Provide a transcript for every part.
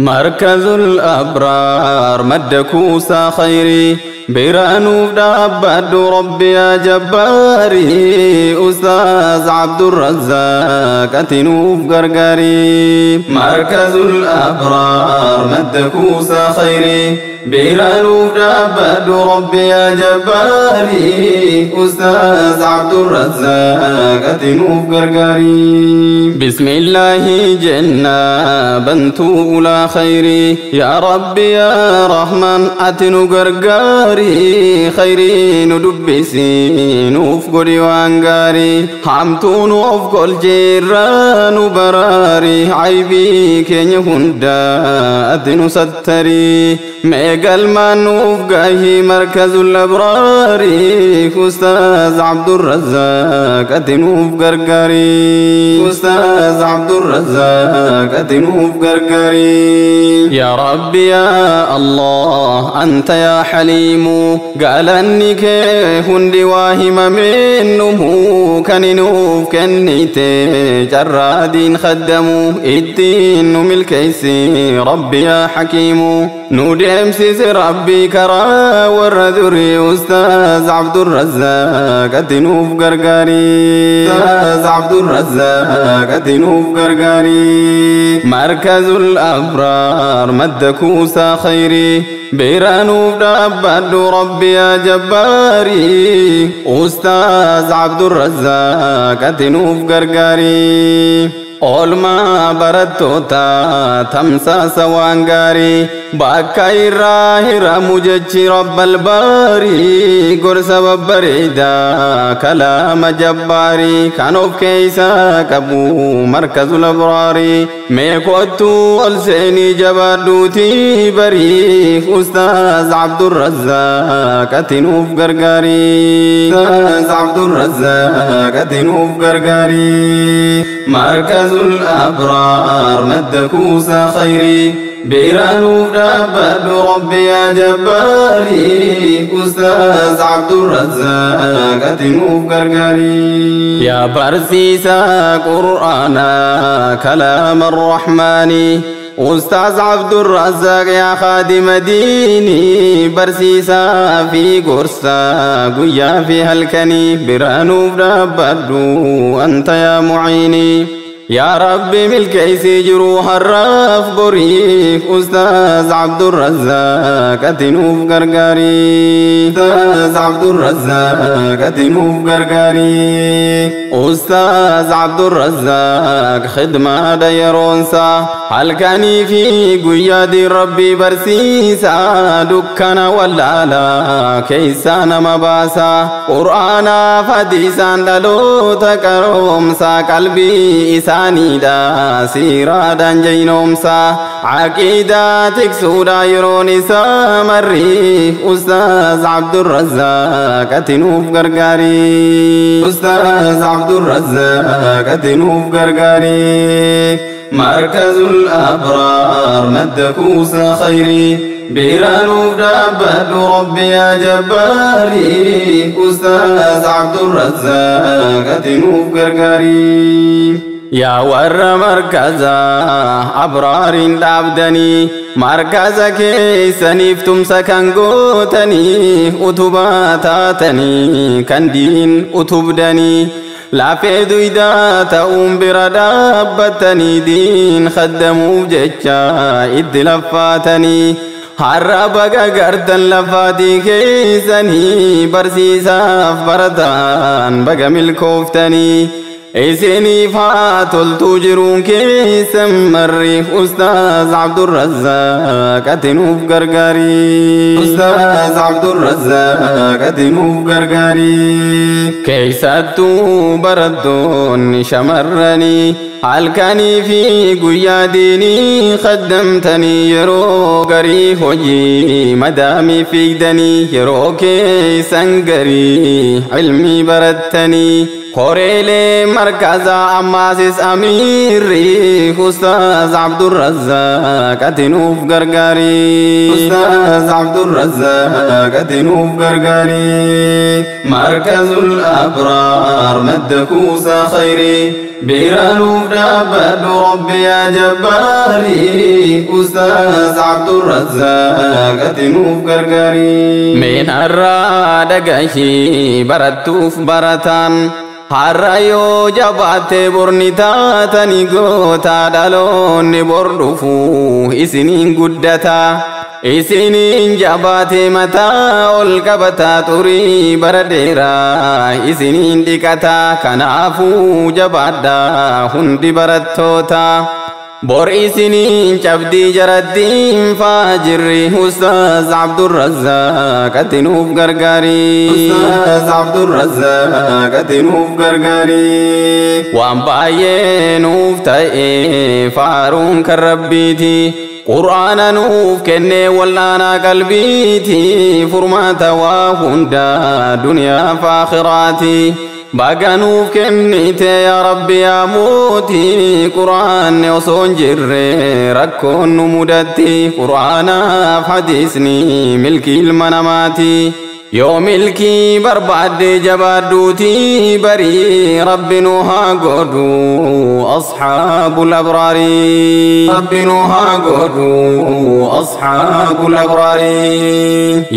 مركز الأبرار مد كوسا خيري بيرانوف دابد ربي يا جباري أستاذ عبد الرزاق أتنوف قرقري. مركز الأبرار مد كوسا خيري بيرانوف دابد ربي يا جباري أستاذ عبد الرزاق أتنوف قرقري. بسم الله جنة بنتو لا خيري يا ربي يا رحمن أتنو قرقري خيري ندبسي نوف قولي وانقاري حمتو نوف قول جيران براري عيبي كين هندا أتنو ستري ميقل ما نوف قاهي مركز الأبرار أستاذ عبد الرزاق أتنوف قرقري أستاذ عبد الرزاق أتنوف قرقري. يا ربي يا الله أنت يا حليم قال أني كيف واهم منه كننوف كنيتي جرادين خدموا الدين ملكيسي ربي يا حكيم نودمسيس ربي كرا والرذري أستاذ عبد الرزاق أتنوف قرقري أستاذ عبد الرزاق أتنوف قرقري. مركز الأبرار مد كوسا خيري بيرانوف دابد ربي يا جباري أستاذ عبد الرزاق أتنوف قرقري. Oolmaa barattoota tamsaasa waan gaarii bakka irraa hiramu jechi rabbal baarii gorsa babbareedaa kalaama jabbaarii kan of keessaa qabu markazul abraarii mee kottuu ol seenii jabaadhuutii barii Ustaaz Abdurrazzaaq ati nuuf gargaarii. Ustaaz Abdurrazzaaq ati nuuf gargaarii. مركز الأبرار مد كوسا خيري بيرانوف دابد ربي يا جباري أستاذ عبد الرزاق أتنوف قرقري. يا برسيسا قرآنا كلام الرحمن أستاذ عبد الرزاق يا خادم ديني برسيسا في قرصا قيا في هلكني برانوف دابدو أنت يا معيني يا ربي ملكيسي جروح الراف بريف أستاذ عبد الرزاق أتنوف قرقري أستاذ عبد الرزاق أتنوف قرقري. أستاذ عبد الرزاق خدمة ديرونسا هل كاني في قيادي ربي برسيسا دكنا ولا لا كيسانا مباسا قرآنا فديسان دلو تكرومسا قلبي إسانيدا سيرادا جينومسا عقيدة تكسودا يروني سامري أستاذ عبد الرزاق أتنوف قرقري أستاذ عبد الرزاق أتنوف قرقري. مركز الأبرار مد كوسا خيري بيرانوف دابد ربي يا جباري أستاذ عبد الرزاق أتنوف قرقري. يا ور مركزا أبرار دابدني مركز كيسني فتمسكن قوتني أتباتاتني كان دين أتبدني لا في دويدا تؤم بردابتني دين خدموا ججا إد لفاتني هربك قردن لفاتي كيسني برسيساف بردان بقى ملكوفتني إسني فاتل تجرون كيسم مريخ أستاذ عبد الرزاق أتنوف قرقري أستاذ عبد الرزاق أتنوف قرقري. كيستو بردون شمرني هلكني في قياديني خدمتني يرو قري هجي مدامي في دني يرو كيسن قري علمي بردتني Koreelee markazaa ammaasis amiirri Ustaaz Abdurrazzaaq ati nuuf gargaari. Ustaaz Abdurrazzaaq ati nuuf gargaari. Markazul Abraar madda kuusaa khayrii. Bira nuuf dhaabbadhu Rabbi yaa jabbaari. Ustaaz Abdurrazzaaq ati nuuf gargaari. Meen har'aa dhagahii barattuuf barataan. Har'a yoo jabaatte borni taatanii goota dhaloonni bor dhufu isiniin guddata. Isiniin jabaate mataa ol qabataa xurii bara dheeraa isiniin dhiqata. Kanaafuu jabaadhaa hundi barattoota. Bor isiniin cabdii jarattiin faajirri Ustaaz Abdurrazzaaq ati nuuf gargaari. Ustaaz Abdurrazzaaq ati nuuf gargaari. Waan baay'ee nuuf ta'e faaruun kan Rabbiiti. Qur'aana nuuf kennee wal'aanaa qalbiiti. Furmaata waa hundaa duniyaa fi aakhiraati. Baga nuuf kennite yaa Rabbi yaa mootii. Qur'aanni osoo hin jirre rakkoon nu mudatti. Qur'aanaaf hadiisni milkii ilma namaati. Yoo milkii barbaadde jabaadduuti barii Rabbi nu haa godhu asxaabul abraari. Rabbi nu haa godhu asxaabul abraari.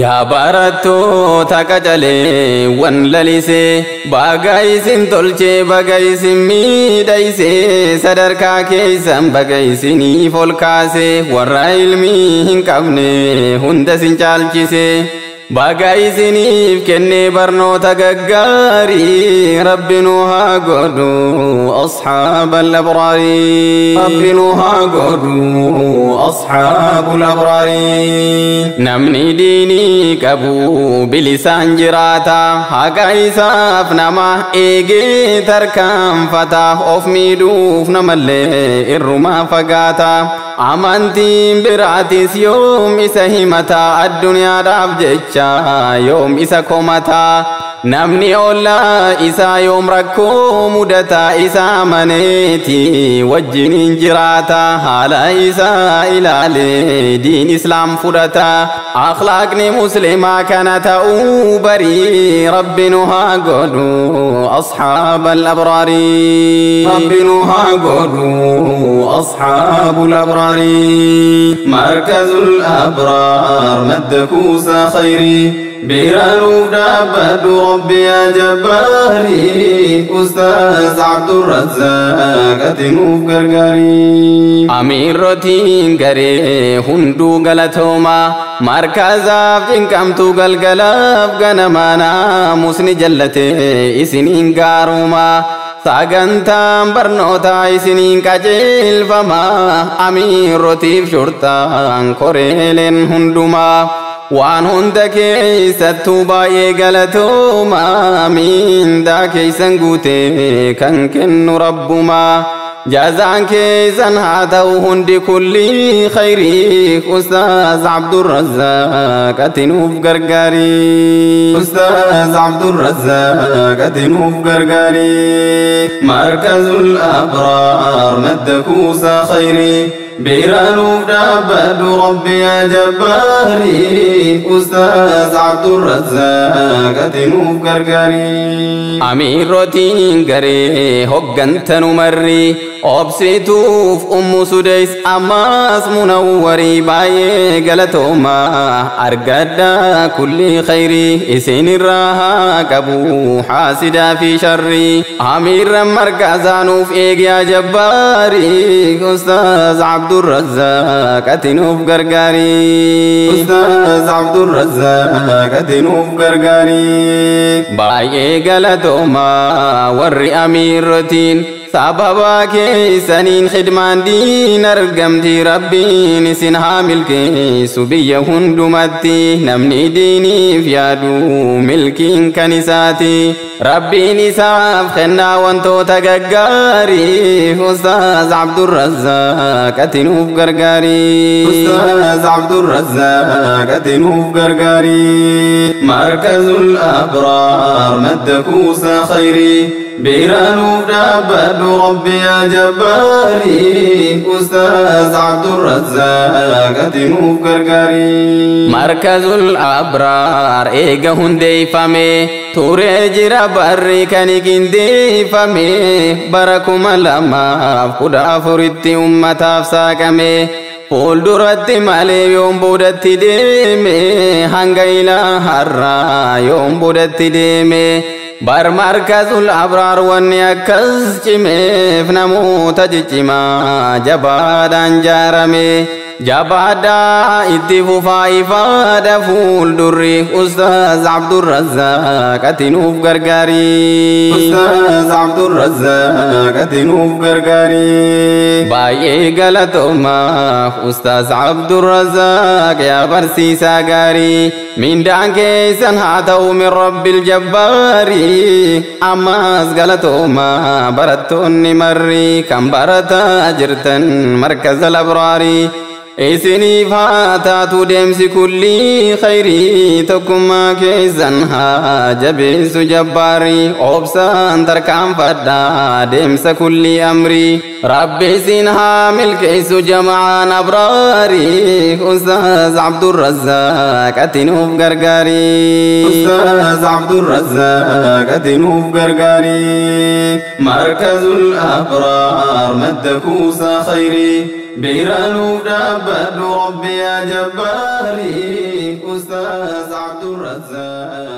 Yaa barattoota qacaleewwan lalisee baga isin tolchee baga isin miidhaysee sadarkaa keessan baga isiniif ol kaasee warra ilmii hin qabne hunda isin caalchisee. Baga isiniif kennee barnoota gaggaarii Rabbi nu haa godhu asxaabal abraari. Rabbi nu haa godhu asxaabul abraari. Namni diinii qabu bilisaan jiraata. Haqa isaaf nama eegee tarkaanfata. Of miidhuuf namallee irrumaa fagaata. Amantiin biraatis yoom isa himata. Addunyaadhaaf jecha yoom isa komata. Namni ollaa isaa yoom rakkoo mudata. Isa amaneeti wajjiniin jiraata. Haala isaa ilaalee diin islaam fudhata. Akhlaaqni muslimaa kana ta'uu barii Rabbi nu haa godhu asxaabal abraari. Rabbi nu haa godhu asxaabul abraari. Markazul Abraar madda kuusaa khayrii. Bira nuuf dhaabbadhu Rabbi yaa jabbaari. Ustaaz Abdurrazzaaq ati nuuf gargaari. Amiirrotiin garee hunduu galatooma. Markazaaf cinqamtuu galgalaaf ganamaa naamusni jallate isiniin gaaruma. Sagantaan barnootaa isiniin qajeelfama. Amiirrotiif shurtaan koreeleen hundumaa. Waan hunda keessattuu baay'ee galatooma. Mindaa keessan guutee kan kennu Rabbumaa. Jazaan keessan haa ta'u hundi kulli khayrii. Ustaaz Abdurrazzaaq ati nuuf gargaari. Ustaaz Abdurrazzaaq ati nuuf gargaari. Markazul Abraar madda kuusaa khayrii. Bira nuuf dhaabbadhu Rabbi yaa jabbaari. Ustaaz Abdurrazzaaq ati nuuf gargaari. Amiirrotiin garee hoggantanu marri. Obsituuf Ummu Sudeys ammaas Munawwarii baay'ee galatooma. Argadhaa kulli khayrii isinirraa haa qabu haasidaa fi sharrii. Amiirran markazaa nuuf eegi yaa jabbaari. Ustaaz Abdurrazzaaq ati nuuf gargaari. Ustaaz Abdurrazzaaq ati nuuf gargaari. Baay'ee galatooma warri amiirrotiin. Sababa keessaniin khidmaan diin argamti. Rabbiin isin haa milkeessu biyya hundumatti. Namni diiniif yaadu milkiin kan isaati. Rabbiin isaaf kennaa wantoota gaggaarii. Ustaaz Abdurrazzaaq ati nuuf gargaari. Ustaaz Abdurrazzaaq ati nuuf gargaari. Markazul Abraar madda kuusaa khayrii. Bira nuuf dhaabbadhu Rabbi yaa jabbaari, Ustaaz Abdurrazzaaq ati nuuf gargaari. Markazul Abraar eega hundeeffame turee jira, barri kan qindeeffame bara 2014tti ummataaf saaqame. Fuulduratti malee yoom boodatti deeme? Hanga ilaa har'aa yoom boodatti deeme? Bar Markazul Abraar wanni akkas cimeef namoota ciccimaa jabaadhaan jaarame. Jabaadhaa, itti fufaa, ifaadha fuuldurri. Ustaaz Abdurrazzaaq ati nuuf gargaari. Ustaaz Abdurrazzaaq ati nuuf gargaari. Baay'ee galatoomaa Ustaaz Abdurrazzaaq, yaa barsiisaa gaarii, mindaan keessan haa ta'u min Rabbil jabbaari. Ammas galatoomaa barattoonni marri kan barataa jirtan Markazal Abraarii. Isiniif haa taatu deemsi kullii khayrii, tokkummaa keessan haa jabeessu jabbaarii. Obsaan tarkaanfadhaa deemsa kullii amrii, Rabbi isin haa milkeessu jama'aan abraarii. Ustaaz Abdurrazzaaq ati nuuf gargaarii. Ustaaz Abdurrazzaaq ati nuuf gargaarii. Markazul Abraar madda kuusaa khayrii, bira nuuf dhaabbadhu Rabbi yaa jabbaarii. Ustaaz Abdurrazzaaq.